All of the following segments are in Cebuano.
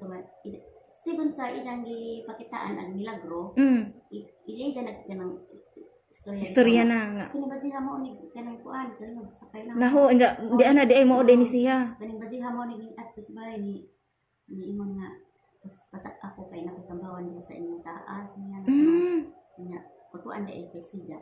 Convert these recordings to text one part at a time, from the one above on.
nga sigon sa iyang gipakitaan ang milagro, iya dyan nag kanang istorya. Istorya na nga. Kini bajiha mo ni kanang kuan, kaning sakay lang. Naho, anja, di ana di ay mao ni siya. Kaning bajiha mo ni at balay ni ni ingon nga pasak ako kay nakitambawan niya sa inyong taas niya. Nya pagkuan dai kay siga.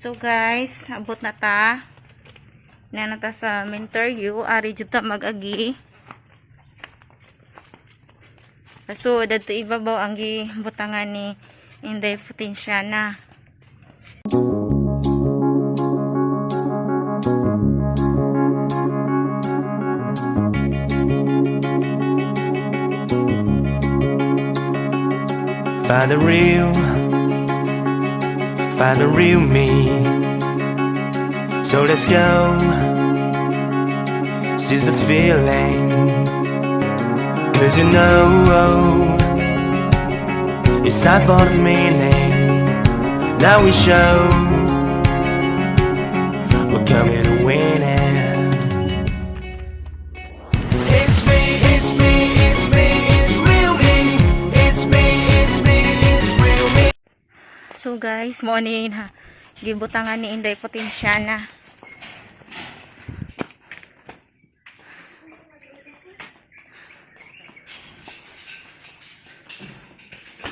So guys, abot na ta. Na na ta sa interview, ari jud ta mag-agi. So dadto ibabaw ang gibutangan ni Inday Potensyana. Find the real me. So let's go, seize the feeling. 'Cause it's time for the meaning. Now we show, we're coming to win it. It's me, it's me, it's me, it's real me. It's me, it's me, it's real me. So guys, mo ni na gibutangan ni Inday Potensyana.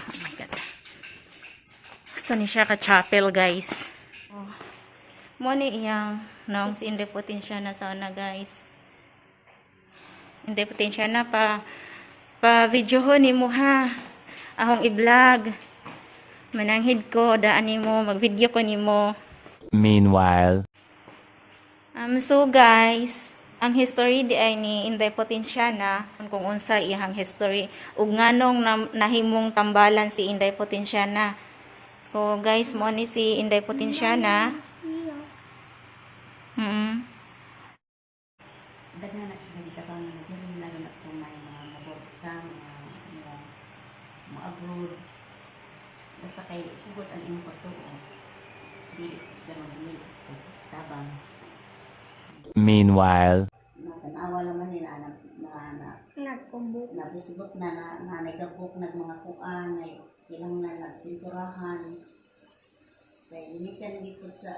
Oh my God. Gusto ni siya ka chapel, guys. Oh. Mo ni iyang naong si Inday Potensyana sa una, guys. Inday Potensyana pa pa video ho ni mo ha. Ahong i-vlog. Mananghid ko, daan nimo, mag-video ko nimo. Meanwhile. So guys, ang history di ay ni Inday Potensyana kung unsa iyang history ug nganong nahimong tambalan si Inday Potensyana. So guys, mo ni si Inday Potensyana. Daghan na siya gitabangan na diri lalo na kung may mga maborsang mga mo mo abroad. Basta kay hugot ang imong pagtuo. Dili siya magdili og tabang. Meanwhile. Natanawa naman nila na na na Nagkubo. nabisgot na na, na nagabok nag mga kuan ay kailangan nagpinturahan kay limitan gipod sa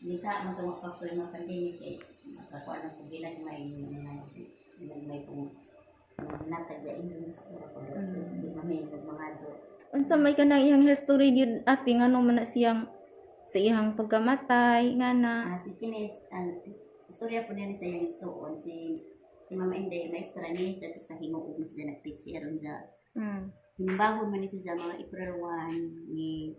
lita man tong factor ng pandemic kay makakuan na kung ginagmay mga ginagmay kung natag na industry ko di mami mga jo. Unsa may kanang iyang history gyud ate, ngano man na siyang sa iyang pagkamatay nga na? Ah, si Kines, ang istorya po niya sa iyang igsuon si si Mama Inday, maestra ni sa sa Himuog mas na nag-teach siya ron sa Himbahon man ni siya sa mga April 1 ni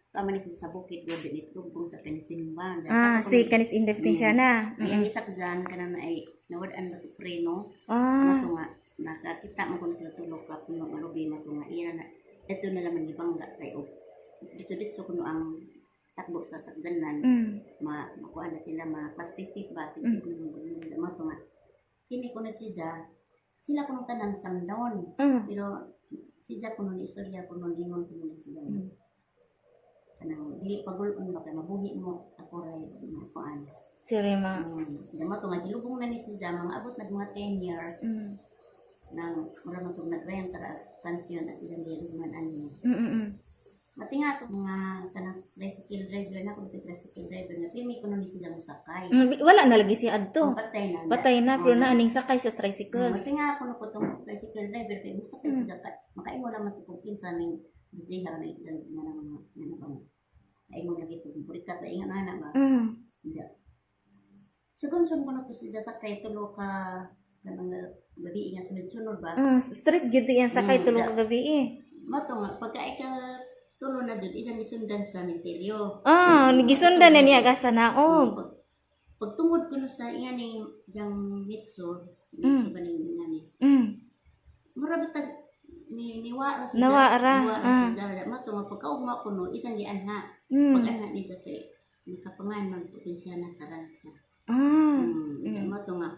pa man ni siya sa bukid god ni tugtong sa kanisimba. Ah, si kanis Inday Potensyana. Ang iyang isa dyan kanang ay nawad-an ba to preno mato nga nakakita mo kung sila tulog ka puno nga lubi mato nga iya na ito na laman gibangga kay og ditso-ditso kuno ang takbo sa sakdanan ma makuha na sila ma plastic tip ba tip mato nga kini kuno siya sila kuno tanan sangdon pero siya kuno ni istorya kuno ningon kuno ni siya kanang dili pagulon ba kay mabuhi mo ako ray makuan. Siri ma. Dama to nga gilubong na ni siya mga abot nag mga 10 years nang mura man tong nagrayan tara pantheon at ilang gilubungan ani. Matinga to mga kanang tricycle driver na kuno tricycle driver nga pirmi kuno ni siya mosakay. Wala na lagi siya adto. Patay na. Patay na pero na aning sakay sa tricycle. Matinga kuno ko tong tricycle driver kay mosakay siya ka makaingon naman to kung kinsa ning DJ ha na ilang nga na mga nga na bang. Kaingon lagi ko burikat ba ingon ana ba. Hindi. Sugon-sun ko na to siya sakay tulo ka kanang gabi nga sunod-sunod ba. Street gyud yan sakay tulo ka gabi eh. Mato nga pagka ika tulo na jud isang gisundan sa menteryo. Ah, gisundan na niya gasa naog. Pagtungod ko no sa iya ni yang mitso, mitso ba ni nga ni. Mura bitag ni niwa ra sa Nawa ra, niwa ra sa jara. Mato nga pagkaugma ko no isang gianha. Pag anha ni siya kay nakapangan magpotensya na sa ransa. Mo to nga.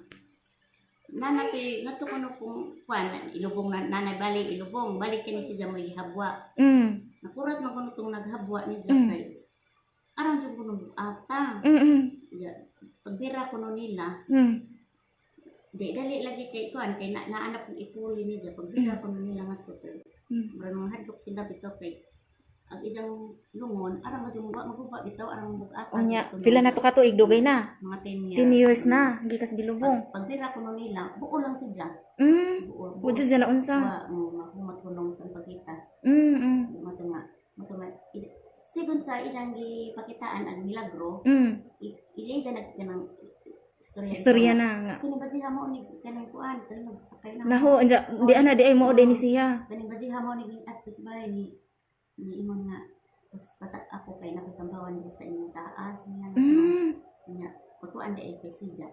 Nana kay ngadto kuno kung kuan ilubong na nanay bali ilubong balik kini siya mo gihabwa. Nakurat man kuno tong naghabwa ni kay aron jud kuno ata. Ya, pagbira kuno nila, di dali lagi kay kuan kay na naanap kong ipuli niya pagbira kuno nila ngadto kay murag mga hadlok sila bitaw kay ang isang lungon arang nga wa maguba bitaw arang bugat. Unya, pila na to ka tuig dugay na? Mga 10 years. 10 years na, gikas gilubong. Pagbira kuno nila, buo lang siya. Buo. Wa jud siya naunsa. Wa mo mahumat sa pagkita. Mato nga, mato nga sigon sa ilang gipakitaan ang milagro, ila dyan nag kanang istorya. Istorya na nga. Kini ba siya mo ni kanang kuan, kanang sakay na. Naho, anja, di ana di ay mo ni siya. Kaning ba siya mo ni at bay ni ni ingon nga pas pasak ako kay nakitambawan diri sa inyong taas niya. Nya pagkuan di ay kay siya.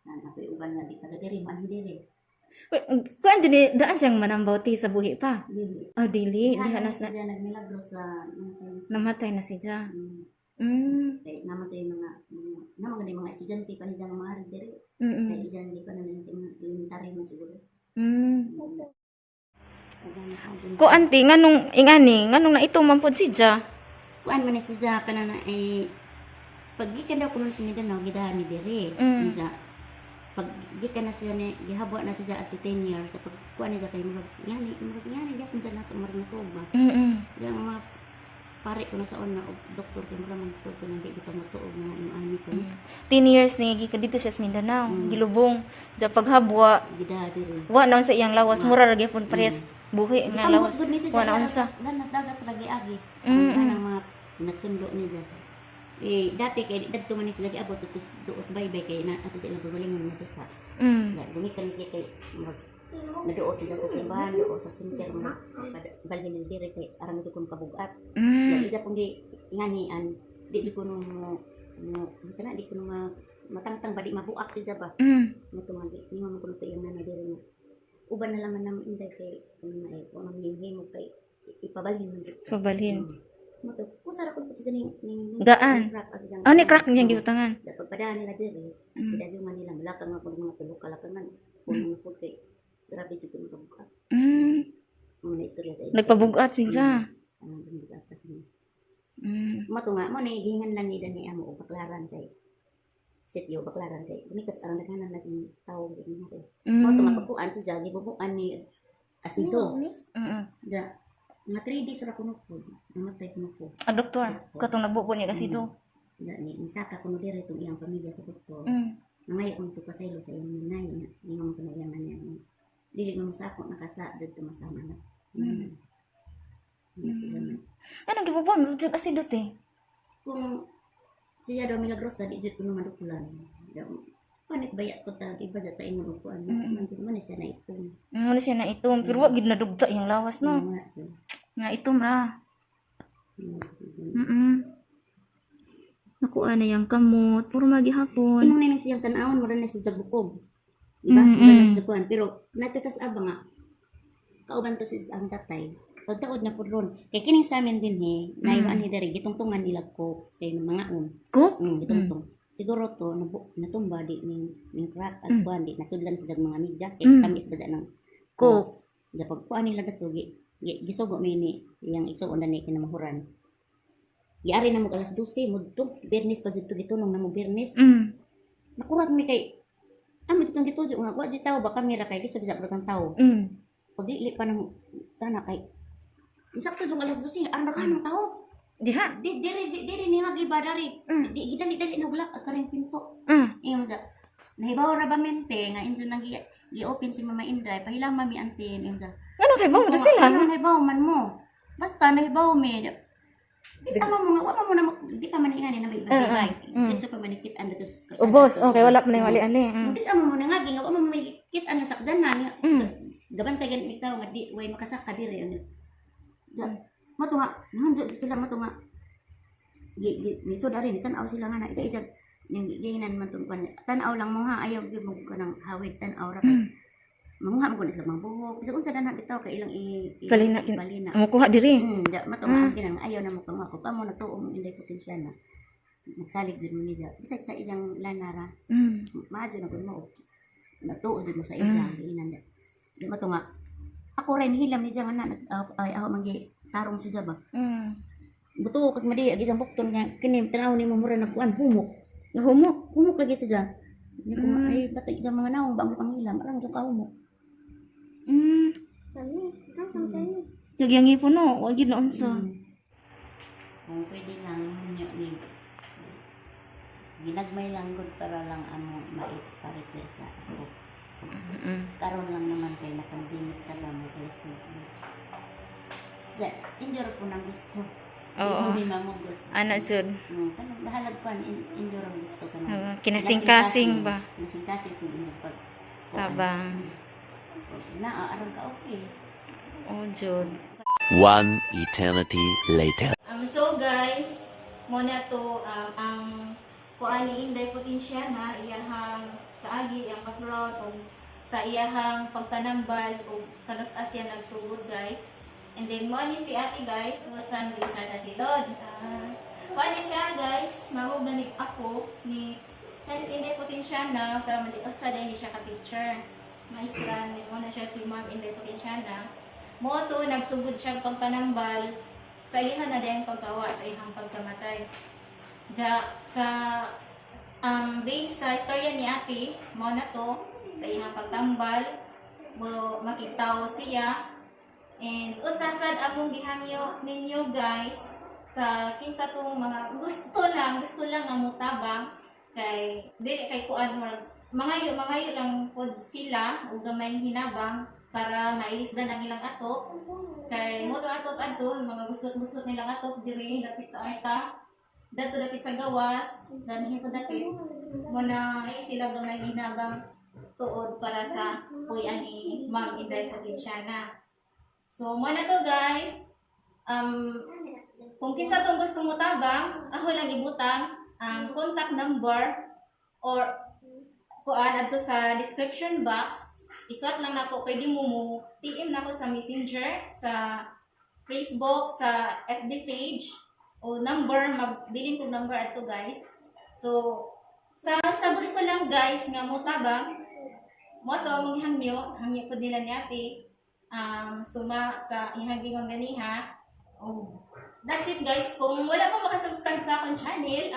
Na ako'y uban nga di taga diri man diri. Kuan jud ni daan siyang manambaw ti sa buhi pa. Dili. Oh, dili, diha na na siya nagmilagro sa namatay. Namatay na siya. Kay namatay mga na mga mga estudyante pa ni mga hari diri. Kay ijan di pa na nang mga elementary man siguro. Ko anti nganong ingani, nganong naito man pod si Ja. Kuan man ni siya kana na eh pag gikan daw kuno sa Mindanao gidahan ni diri. Unsa pag gikan na siya ni gihabwa na siya at 10 years sa pag kuan niya kay murag ngani gyapon siya nato murag natuog ba. Yang mga pare ko na sa una og doktor kay murag man doktor ko nang di bitaw matuog mga imo ani ko. 10 years ni gikan dito siya sa Mindanao, gilubong. Ja paghabwa, Gidahan diri. wa na sa iyang lawas, mura ra gyapon pares buhi nga lawas. Wa na unsa. Danas dagat lagi agi. Ang mga nagsundo niya. Eh dati kay dadto man ni sila giabot tapos duos baybay kay na ato sila gagalingon nga duha. Na gumikan kay kay murag naduo sila sa simbahan, duo sa center murag balhin nila diri kay aron jud kun kabugat. Na isa pong di ngani an di jud kuno mo mo kana di kuno ma matangtang ba di mabuak siya ba. Mo nga di ni mo kuno to iyang nanay diri nga uban na lang man namo inday kay ano na eh wa man himo kay ipabalhin man jud. Pabalhin. Mo to kusa ra kun siya ning Daan. ning crack ang iyang- Ah, ni crack niyang giutangan. Dapat padaan nila diri, mm. Man nila malakang nga pag mga tulok kalakangan puno na pud kay grabe jud kuno kabugat. Mo na istorya sa Nagpabugat siya. Ang bugat niya. Mo to nga mo na gihingan lang ni dani amo og baklaran kay sityo baklaran kay gumikas aron naghanan na yung tao gid mo kay. Mo to nga pagkuan si Jagi bubuan ni asido. Da mga 3 days ra kuno po. Namatay kuno po. Ah, doktor, katong nagbubo niya kasi do. Da ni misaka kuno diri itong iyang pamilya sa doktor. Nangayo kung to pasaylo sa iyang nanay nga ingon ko na iyang nanay nga dili mo sa ako nakasa didto masama na. Sila na. Anong gibubuan mo siya kasi do te? Kung siya daw milagrosa di jud kuno madukulan. Da panit bayat ko ta iba da ta ingon og kuan. Man jud man siya na itom. Ano siya na itom, pero wa gid nadugta iyang lawas no. Nga jud. Nga itom ra. Mm. Nakuha na yang kamot, puro magihapon. Inong na siyang tan-awon mura na siya sa bukog. Di ba? Mura na siya sa kuan pero natikas aba nga kauban to si ang tatay. Pagtaod na pud ron. Kay kining sa amin din he, naiwan ni diri gitungtungan nila ko kay mga un. Cook? Gitungtong. Siguro to natumba di ning ning crack at kuan di nasudlan sa mga migas kay tamis ba ng Cook. Da pagkuan nila dato gi, gi gisugo mi ni iyang igsuon na ni kinamahuran. Giari na mo alas 12 mudto Biyernes pa jud to gitunong na mo Biyernes. Nakurat mi kay amo jud tong gitujo nga wa jud tawo ba kamera kay lisod sa ang tawo. Paglili pa ng tana kay sakto jud alas 12 ang daghan ng tawo. Diha. Di diri di, diri ni nga giba dari. Di gidali dali na bulak ang karing pinto. Ingon sa nahibaw ra ba mente nga injo nang gi, gi-open si Mama Indray pahilang mami antin ingon sa Ano kay ba mo sila? Ano nahibaw man mo? Basta nahibaw mi. Basta mo nga wa man mo na di pa man ingani na may ibay. Dito pa man ikit-an dito sa kalsada. Ubos, okay, wala pa na yung ali-ali. Bisa mo na nga nga wa man may kit-an nga sakjanan nga. Gabantay ganit mig tawo nga di way makasaka diri ano. Ja, mo to nga nandiyo sila mo to nga. Gi gi lisod ari ni tan-aw sila nga na ija ija ning gihinan man tong kwan. Tan-aw lang mo ha ayaw gyud mo kanang hawid tan-aw ra kay. Manguha mo kuno sila mga buhok. Bisag unsa danha bitaw kay ilang i Balina balina. Mo kuha diri. Ja, mato nga ang ginang ayaw na mo kang ako pa mo natuo mo inday potensya na. Nagsalig jud mo niya. Bisag sa iyang lanara, maadyo na gud mo. Natuo jud mo sa iya, giinan niya. Di mo to nga ako rin hilam ni siya nga na ay ako manggi tarong siya ba. Buto kag madi ag isang bukton nga kini tanaw nimo mura nagkuan humok. Nahumok. Humok lagi siya. Ni ko ay bato iyang mga naong ba ang panghilam, alang jud ka humok. Nagyangi po no, wag yun noon sa. Kung pwede lang ninyo ni ginagmay lang gud para lang amo maiparipir sa ako. Karon lang naman kay na pandemic ta ba mo kay. Sa injure po nang gusto. Oo. Hindi mamugos. Ana jud. Kanang bahalag pa injure ang gusto ka Oo, kinasing-kasing ba? Kinasing-kasing kung inyo pag Tabang. Na aron ka okay. Oh, jud. One eternity later. So guys, muna to ang kuan ni Inday Potensyana iyahang kaagi iyang background ug sa iyahang pagtanambal ug kanus siya nagsugod, guys. And then mo ni si ate, guys, usan Lisa na si Don. Kuan ni siya, guys, mahog na ni ako ni kani si Inday Potensyana sa man usa din ni siya ka teacher. Maestra ni mo na siya si Ma'am Inday Potensyana. Mo to nagsugod siya pagtanambal sa iha na dayang pagkawa sa ihang pagkamatay. Ja, sa base sa istorya ni ate, mao na to sa ihang pagtambal, mo makitaw siya and usasad among gihangyo ninyo, guys, sa kinsa tong mga gusto lang nga motabang kay dili kay kuan murag mangayo mangayo lang pod sila og gamay hinabang para mailisdan ang ilang atop kay mo to atop adto mga gusot-gusot nilang atop diri dapit sa arta, dato dapit sa gawas danhi po dapit mo na ay sila gamay hinabang tuod para sa puy-an ni Ma'am Inday Potensyana. So mo na to, guys. Kung kinsa tong gusto mo tabang, ako lang ibutang ang contact number or kuan adto sa description box. Isuwat lang nako, pwede mo mo PM nako sa Messenger, sa Facebook, sa FB page o number, mabilin ko number adto, guys. So sa gusto lang, guys, nga mo tabang, mo to among hangyo, hangyo pud nila ni ate suma sa ihang gingon ganiha. Oh, that's it, guys. Kung wala pa makasubscribe sa akong channel,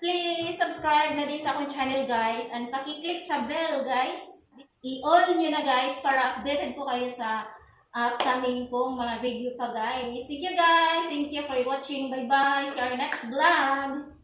please subscribe na din sa akong channel, guys. And paki-click sa bell, guys. I-all nyo na, guys, para updated po kayo sa upcoming kong mga video pa, guys. Thank you, guys. Thank you for watching. Bye-bye. See our next vlog.